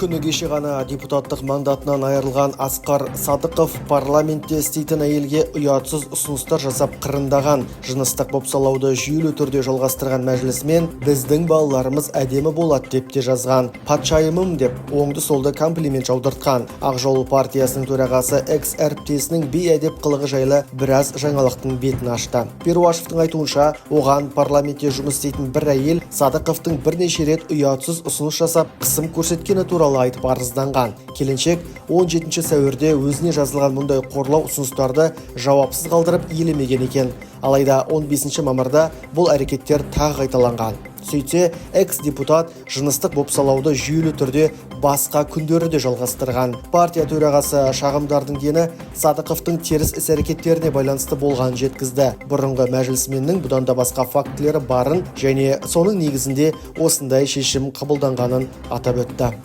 Күні кеше ғана депутаттық мандатынан айырылған Асқар Садықов парламентте істейтін әйелге ұятсыз ұсыныстар жасап қырындаған, жыныстық бопсалауды жүйелі түрде жалғастырған. Мәжілісмен «Біздің балаларымыз әдемі болады» деп те жазған, «патшайымым» деп оңды солды комплимент жаудыртқан. Ақ жол партиясының төрағасы экс әріптесінің бейәдеп қылығы жайлы біраз жаңалықтың бетін ашты. Перуашевтың айтуынша, оған парламентте жұмыс істейтін бір әйел Садықовтың бірнеше рет ұятсыз ұсыныс жасап, қысым көрсеткені туралы айтып арызданған. Келіншек 17 сәуірде өзіне жазылған мұндай қорлау ұсыныстарды жауапсыз қалдырып, елемеген екен. Алайда 15 мамырда бұл әрекеттер тағы қайталанған. Сөйтсе, экс депутат жыныстық бопсалауды жүйелі түрде басқа күндері де жалғастырған. Партия төрағасы шағымдардың дені Садықовтың теріс іс әрекеттеріне байланысты болғанын жеткізді. Бұрынғы мәжілісменнің бұдан да басқа фактілері барын және соның негізінде осындай шешім қабылданғанын атап өтті.